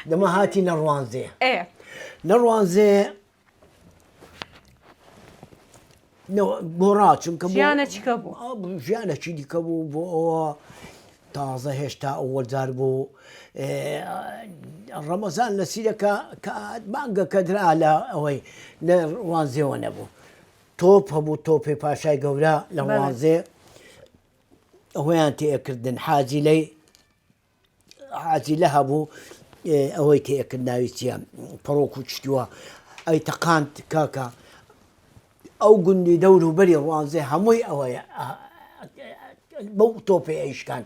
دەمە هاتی لە ڕوانزێ لە ڕوانزێ گۆڕا چونکە ژیانە چیکە بوو ژیانەکی دیکە بوو بۆ ئەوە تازە هێشتا ئەوەل جار بوو ڕەمەزان لە سیرەکە بانگەکە درا لە ئەوەی لە ڕوانزێوە نەبوو تۆپ هەبوو تۆپی پاشای گەورە لە ڕوانزێ ئەوەیان تێکردن حاجیلەی عاجیلە هەبوو ئەوەی تێکرد ناوی چییە پەڕۆک و چتووە ئەی تەقاند کاکە ئەو گوندی دەور و بەری ڕوانزێ هەمووی ئەوەیە بەو تۆپێ ئەیشکان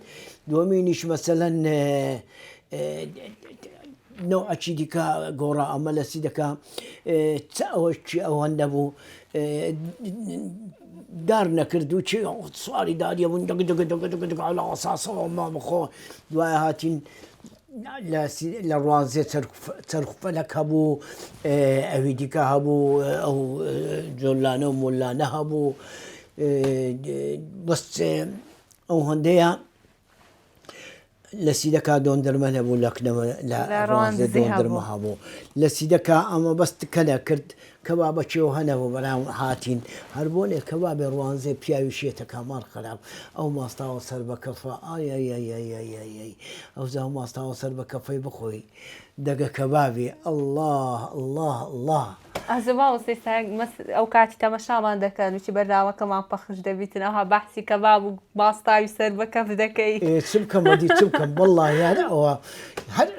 دووەمینیش مەسەلەن نەوعەکی دیکە گۆڕا ئەمە لە چی دەکا چ ئەوەش چی ئەوەن نەبوو دار نەکرد و چی سواری داریە بوون دەگ دەگ دەگ دەگ دەگ لە ئاساسەوە ما بخۆ دوای هاتین لە ڕوانزێ چەرخفەلەک هەبوو ئەوی دیکە هەبوو ئەو جۆلانە و مۆلانە هەبوو بەس ئەو هەندەیە لە سیدەکا دۆندرمە نەبوو لە کنەوە لە ڕوانزێ دۆندرمە هەبوو لە سیدەکا ئەمە بەس تکە نەکرد کەبابە کێو هەنەبوو بەرام هاتین هەر بۆنێ کەبابێ ڕوانزێ پیاوی شێتەکا ماڵ خەراب ئەو ماستاوە سەر بە کەفە ئایایایایایای ئەوجا ئەو ماستاوە سەر بە کەفەی بخۆی دەگە کەبابی اللە اللە اللە. ئازە مامۆستای سایەق مەس ئەو کاتی تەمەشامان دەکەن وچی بەرنامەکەمان پەخش دەبیتن ئەوها بەحسی کەباب و ماستاوی سەر بە کەف دەکەی. ئێ چ بکەم ئەدی چ بکەم وەڵڵاهی هەر ئەوە هەر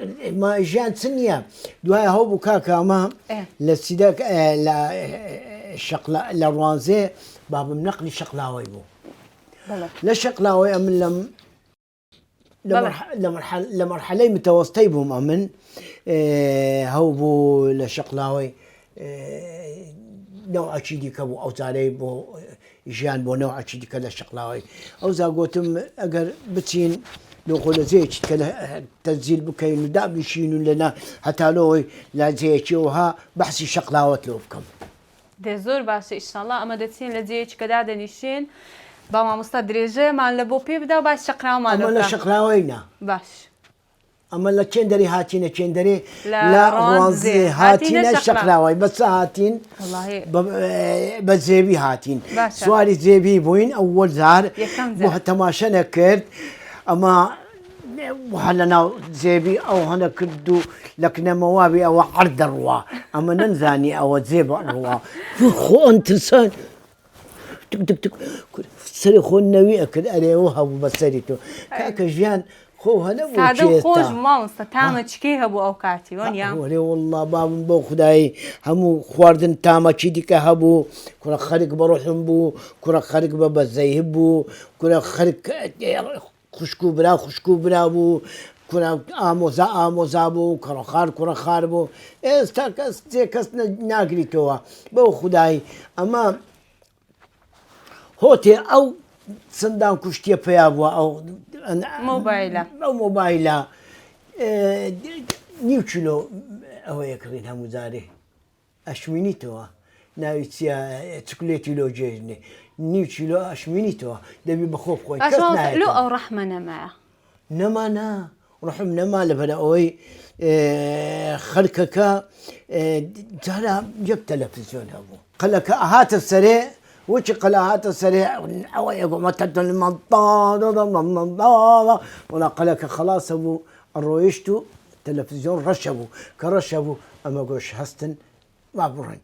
ما ژیان چ نییە دوای هەو بوو کاکە ئەمە لە سیدەک لە شەقلا لە ڕوانزێ بابم نەقلی شەقلاوەی بوو لە شەقلاوەی ئەمن لەم لە مەرحەلەی متەوەستەی بووم ئەمن هەو بوو لە شەقلاوەی نەوعەکی دیکە بوو ئەو جارەی بۆ ژیان بۆ نەوعەکی دیکە لە شەقلاوەی ئەو جا گوتم ئەگەر بچین لۆخۆ لە جێیەکی کە لە تەزیل بکەین و دابنیشین و لەنا هەتا لۆی لە جێیەکیەوە بەحسی شەقلاوەت لۆ بکەم. دە زۆر باشە ئیشاڵا ئەمە دەچین لە جێیەکی کە دادەنیشین با مامۆستا درێژەمان لە بۆ پێ بدا و باسی شەقراومان لۆ ئەمە لە بکا. شەقراوەی نا. باش. ئەمە لە کێندەری هاتینە کێندەرێ لە لە ڕواندزێ ڕواندزێ هاتینە هاتینە شەقراوە. شەقراوەی بە چ هاتین وەڵاهی. بە بە زێبی هاتین باشە. سواری زێبی بووین ئەوەل جار یەکەم بۆ جار. تەماشە نەکرد ئەمە وە لە ناو زێبی ئەو هەنە کرد و لە کنەمەوابی ئەوە عەرد دەڕوا ئەمە نەمزانی ئەوە زێب ئەڕوا خۆن ترسان تک تک تک سەری خۆ نەوی ئەکرد ئەرێ ئەوە هەبوو بە سەری تۆ کاکە ژیان خۆ هەنە بوو سادە و خۆش چێتا بوو مامۆستا تامە چکەی هەبوو ئەو کاتی وەنیە؟ وەرێ واللە بابم بەو خودایی هەموو خواردن تامەکی دیکە هەبوو کوڕە خەرک بە ڕۆحم بوو کوڕە خەرک بە بەزەیه بوو کوڕە خەرک خوشک و برا خوشک و برا بوو، کورە ئامۆزا ئامۆزا بوو، کوڕەخار کوڕەخار بوو، ئێستا کەس جێ کەس ناگریتەوە بەو خودای ئەمە هۆتێ ئەو سندان کوشتیە پیا بووە ئەو مۆبایلە ئەو مۆبایلە نیو کیلۆ ئەوەیە کڕین هەموو جارێ ئەشمینیتەوە ناوی چیە چکلێتی لۆ جێژنێ نیو کیلۆ ئەشمینیتەوە دەبی بەخۆ بخۆی باشە کەس مامۆستا لۆ نایەتەوە ئەو ڕەحمە نەمایە؟ نەما نا ڕحم نەما لەبەر ئەوەی خەلکەکە جارا یەک تەلەفزیۆن هەبوو قەلەکە ئەهاتە سەرێ وچی قەلە هاتە سەرێ ئەوە وڵا قەلەکە خەڵاسە بوو ئەڕۆیشت و تەلەفزیۆن ڕەشە بوو کە ڕەشە بوو ئەمە گۆش هەستن با بڕۆین.